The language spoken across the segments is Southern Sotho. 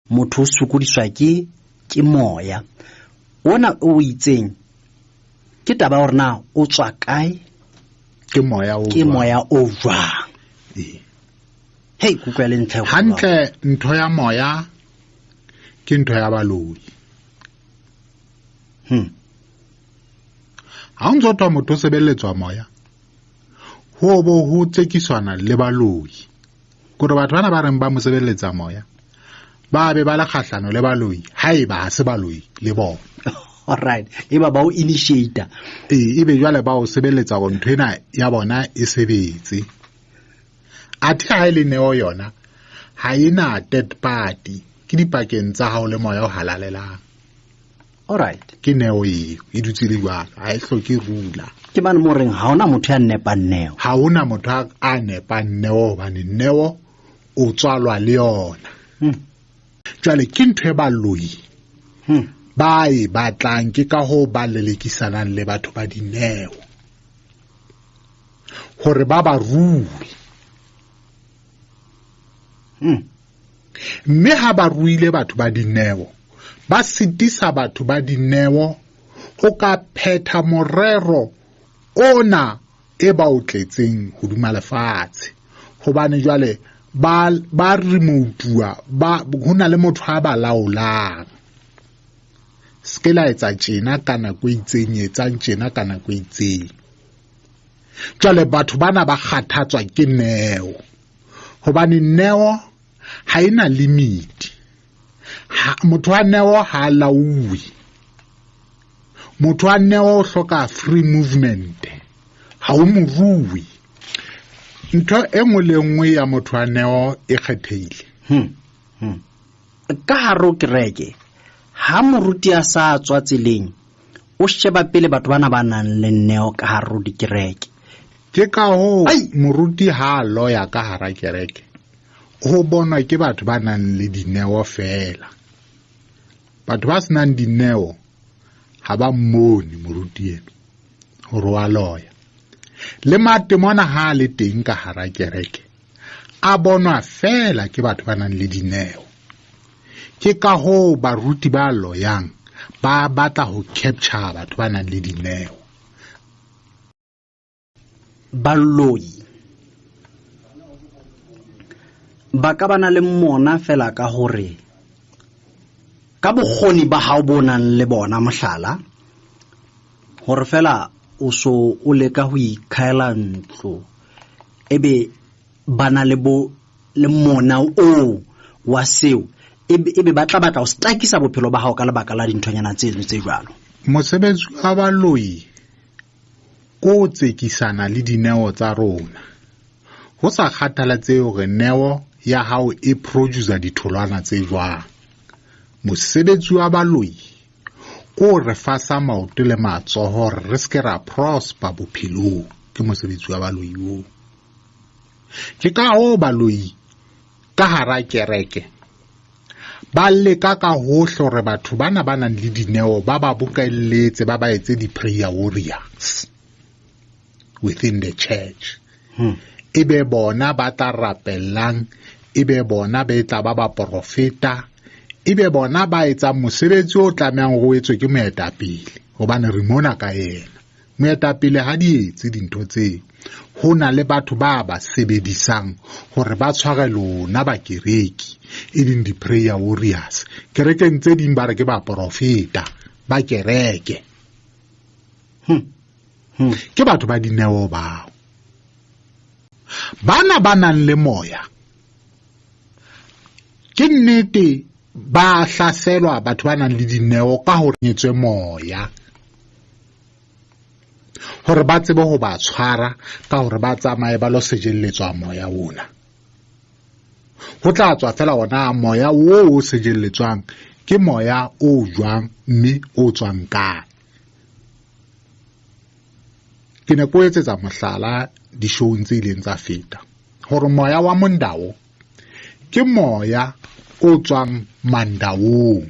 Motho o sokodiswa ke moya ona o itseng. Ke taba ya hore na o tswa kae, ke moya o ke jwang. Moya o jwang. Ee. Hei, kutlwa le ntlha e kgolo. Hantle, ntho ya moya ke ntho ya baloi. Ha o ntso thwa motho o sebeletswa moya, ho bo ho tsekiswana le baloi. Kore batho bana ba reng ba mo sebeletsa moya, ba be ba le kgahlano le baloi, haeba ha se baloi le bona. All right, eba ba o initiator. Ee, ebe jwale ba o sebeletsa hore ntho ena ya bona e sebetse. Athe ha e le neo yona, ha e na third party, ke dipakeng tsa hao le moya o halalelang. All right. Ke neo eo, e dutse le jwalo, ha e hloke rula. Ke mane mo reng ha hona motho ya nepang neo. Ha hona motho a nepang neo, hobane neo o tswalwa le yona. Jwale ke ntho e baloi ba e batlang, ke ka hoo ba lelekisanang le batho ba dineo hore ba ba rue. Mme ha ba ruile batho ba dineo, ba sitisa batho ba dineo ho ka phetha morero ona e ba o tletseng hodima lefatshe. Hobane jwale ba remote-uwa, ho na le motho a ba laolang. Se ke la etsa tjena ka nako e itseng, etsang tjena ka nako e itseng. Jwale batho bana ba kgathatswa ke neo, hobane neo ha e na limit. Motho wa neo ha a lauwe. Motho wa neo o hloka free movement, ha o morui. Ntho e nngwe le nngwe ya motho wa neo e kgethehile. Ka hare ho kereke, ha moruti a sa tswa tseleng, o sheba pele batho bana ba nang le neo ka hare ho dikereke. Ke ka hoo Ai! moruti ha a loya ka hara kereke, ho bonwa ke batho ba nang le dineo feela. Batho ba senang dineo ha ba mmone moruti eno hore wa loya. Le matemona ha a le teng ka hara kereke, a bonwa feela ke batho ba nang le dineo. Ke ka hoo baruti ba loyang ba batla ho capture batho ba nang le dineo. Baloi ba ka ba na le mona fela ka hore ka bokgoni ba hao bo nang le bona, mohlala hore fela o so o leka ho ikhaela ntlo, ebe ba na le bo le mona oo wa seo, ebe ba tla batla ho stakisa bophelo ba hao ka lebaka la dinthonyana tseno tse jwalo. Mosebetsi wa baloi ko tsekisana le dineo tsa rona. Ho sa kgathalatsehe hore neo ya hao e producer ditholwana tse jwang. Mosebetsi wa baloi ko re fasa maoto le matsoho hore re se ke ra prosper bophelong. Ke mosebetsi wa baloi oo. Ke ka hoo baloi ka hara kereke ba leka ka hohle hore batho bana ba nang le dineo ba ba bokelletse, ba ba etse di-prayer warriors within the church. Ebe bona ba tla rapellang, ebe bona ba etla ba baprofeta, ebe bona ba etsang mosebetsi o tlamehang hore o etswe ke moetapele, hobane re mona ka yena. Moetapele ha di etse dintho tseo. Ho na le batho ba ba sebedisang hore ba tshware lona ba kereke, e leng di-prayer warriors. Kerekeng tse ding ba re ke baprofeta ba kereke. Ke batho ba dineo bao. Bana ba nang le moya, ke nnete ba hlaselwa batho ba nang le dineo ka hore nyetswe moya, hore ba tsebe ho ba tshwara ka hore ba tsamaye ba lo sejelletswa moya ona. Ho tla tswa fela ona moya oo o sejelletswang ke moya o jwang mme o tswang kae. Ke ne ke o etsetsa mohlala dishowng tse ileng tsa feta hore moya wa Mondao ke moya o tswang Mandaong.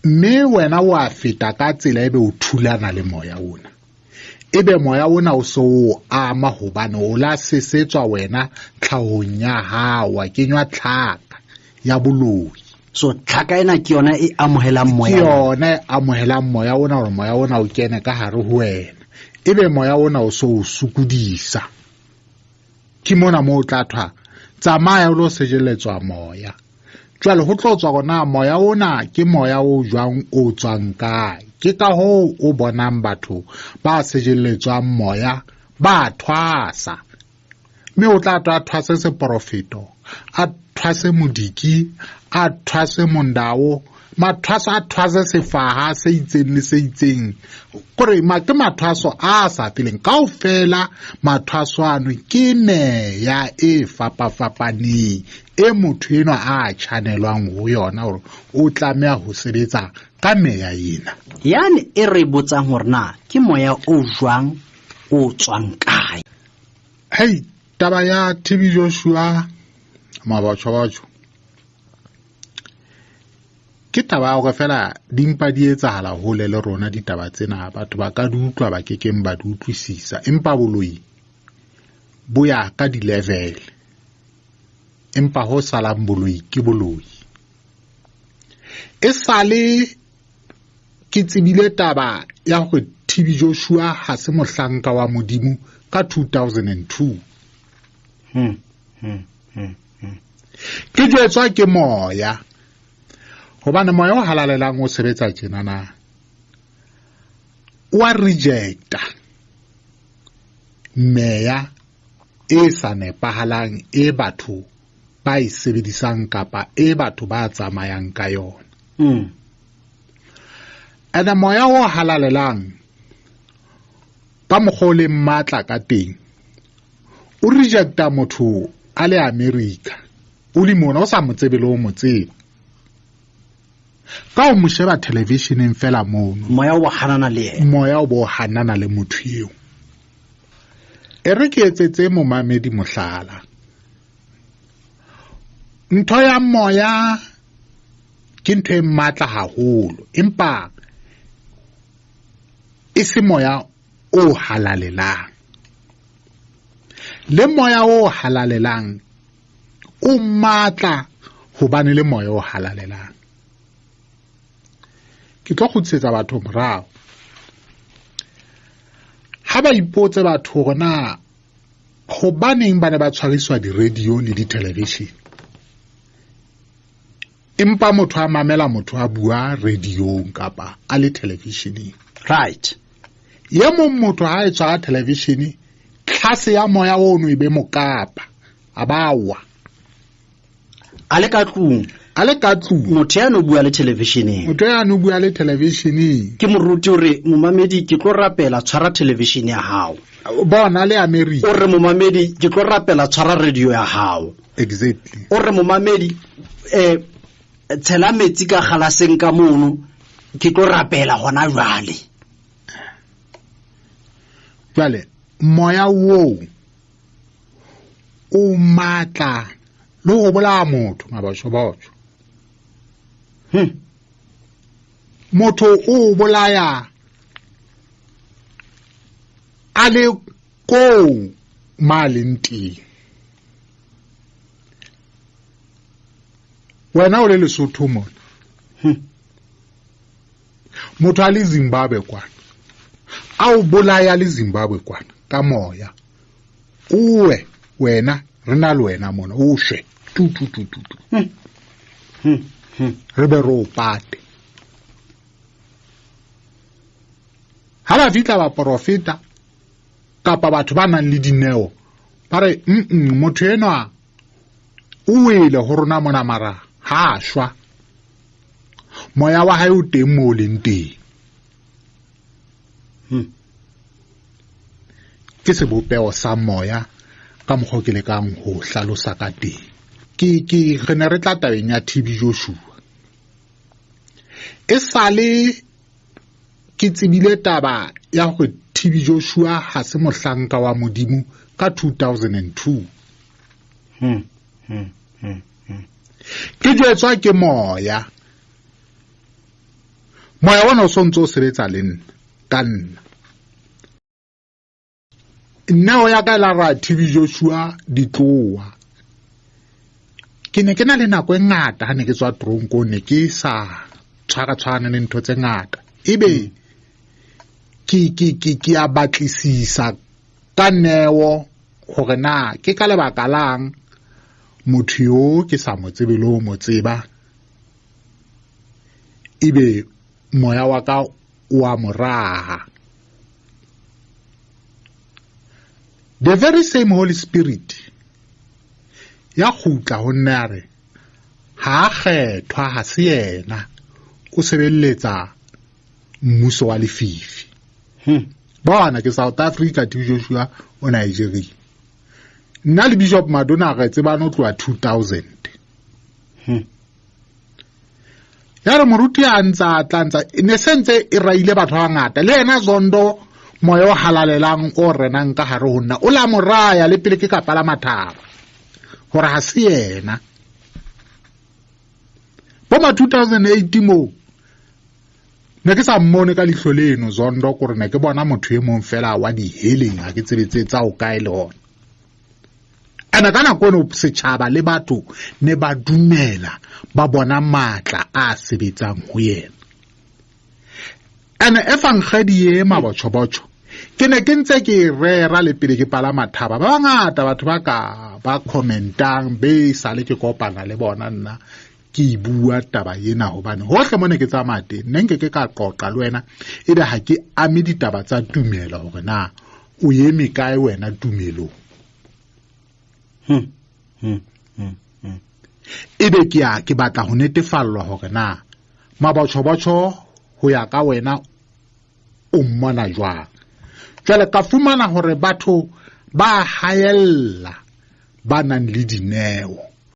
Mme wena wa feta ka tsela ebe o thulana le moya ona. Ebe moya ona o so o ama hobane o la sesetswa wena tlhahong ya hao, wa kenywa tlhaka ya boloi. So tlhaka ena ke yona e amohelang moya. Ke yona e amohelang moya ona hore moya ona o kene ka hare ho wena. Ebe moya ona o so o sokodisa. Ke mona moo o tla thwa tsamaya o lo sejelletswa moya. Jwale ho tlo tswa hore na moya ona ke moya o jwang o tswang kae. Ke ka hoo o bonang batho ba sejelletswang moya ba thwasa. Mme o tla twa thwase seporofeto, a thwase modiki, a thwase mondao, mathwaso a thwase sefaha se itseng le se itseng. Kore ke mathwaso a sa feleng. Kaofela mathwaso ano ke meya e fapafapaneng e motho enwa a tjhanelwang ho yona hore o tlameha ho sebetsa ka meya ena. Yane e re botsang hore na ke moya o jwang o tswang kae. Hei, taba ya TB Joshua Mabatjho-batjho ke taba ya hore fela dimpa di etsahala hole le rona ditaba tsena, batho ba ka di utlwa ba kekeng ba di utlwisisa, empa boloi bo ya ka di-level, empa ho salang boloi ke boloi. E sale ke tsebile taba ya hore TB Joshua ha se mohlanka wa Modimo ka 2002. Ke jwetswa ke moya, hobane moya o halalelang o sebetsa tjena na, o a rejecta meya e sa nepahalang e batho ba e sebedisang kapa e batho ba tsamayang ka yona. Ene moya o halalelang ka mokgwa o leng matla ka teng, o rejecta motho a le America, o le mona o sa mo tsebe le o mo tseba. Ka o mo sheba television-eng fela mono, moya o hanana le yena. Moya o bo hanana le motho eo. E re ke etsetse momamedi mohlala. Ntho ya moya ke ntho e matla haholo, empa e se moya o halalelang. Le moya o halalelang o matla hobane le moya o halalelang. Ke tlo kgutlisetsa batho morao. Ha ba ipotse batho hore na hobaneng ba ne ba tshwariswa di-radio le di-television, empa motho a mamela motho a bua radiong kapa a le televisioneng. Right. Ye mong motho ha e tshwara television, tlhase ya moya ono e be mokapa, a ba wa. A le ka tlung. A le ka tlung. Motho ya no bua le televisioneng. Motho ya no bua le televisioneng. Ke moruti hore momamedi ke tlo rapela tshwara television ya hao. Bona le America. O re momamedi ke tlo rapela tshwara radio ya hao. Exactly. O re momamedi tshela metsi ka galaseng ka mono ke tlo rapela hona jwale. Jwale moya oo o matla le ho bolaya motho mabatjho-batjho. Motho o bolaya a le koo ma leng teng. Wena o le Lesotho mona. Motho a le Zimbabwe kwana. A o bolaya le Zimbabwe kwana ka moya. Owe wena re na le wena mona o shwe tu tu tu tu tu. Re be re o pate. Ha ba fihla ba porofeta kapa batho ba nang le dineo ba re motho enwa o wele ho rona mona mara ha shwa. Moya wa hae o teng moo o leng teng. Ke sebopeho sa moya ka mokgwa ke lekang ho hlalosa ka teng. Ke re ne re tla tabeng ya TB Joshua. E sale ke tsebile taba ya hore TB Joshua ha se mohlanka wa Modimo ka 2002. Ke jwetswa ke moya. Moya ona o sontso o sebetsa le nna ka nna. Nna o ya ka la ra TB Joshua di tloha. Ke ne ke na le nako e ngata ha ne ke tswa tronkong, ne ke sa tshwara-tshwarane le ntho tse ngata. Ebe ke a batlisisa ka neo hore na ke ka lebaka lang motho yo ke sa mo tsebe le ho mo tseba, ebe moya wa ka o a mo raha. The very same Holy Spirit ya kgutla ho nna ya re ha a kgethwa, ha se yena, o sebeletsa mmuso wa lefifi. Bona ke South Africa, T Joshua o Nigeria. Nna le Bishop Madonna re tsebane ho tloha 2000. Ya re moruti a ntsa tla ntsa ne se ntse e raile batho ba bangata, le yena Zondo moya o halalelang o renang ka hare ho nna o la mo raya le pele ke ka palama thaba hore ha se yena. Bo ma 2008 moo ne ke sa mmone ka leihlo leno Zondo, kore ne ke bona motho e mong fela wa di-hailing, ha ke tsebe tse tsa o kae le hona. Ene ka nako eno setjhaba le batho ne ba dumela, ba bona matla a sebetsang ho yena. Ene efankgedi e mabotjhobotjho ke ne ke ntse ke rera le pele ke palama thaba. Ba bangata batho ba ka ba commentang be sale ke kopana le bona, nna ke e bua taba ena hobane hohle mo ne ke tsamaya teng ne nke ke ka qoqa le wena, ebe ha ke ame ditaba tsa tumelo hore na o eme kae wena tumelong. Ebe ke ya ke batla ho netefallwa hore na mabotjhobotjho ho ya ka wena o mmona jwang. Jwale ka fumana hore batho ba haella ba nang le dineo.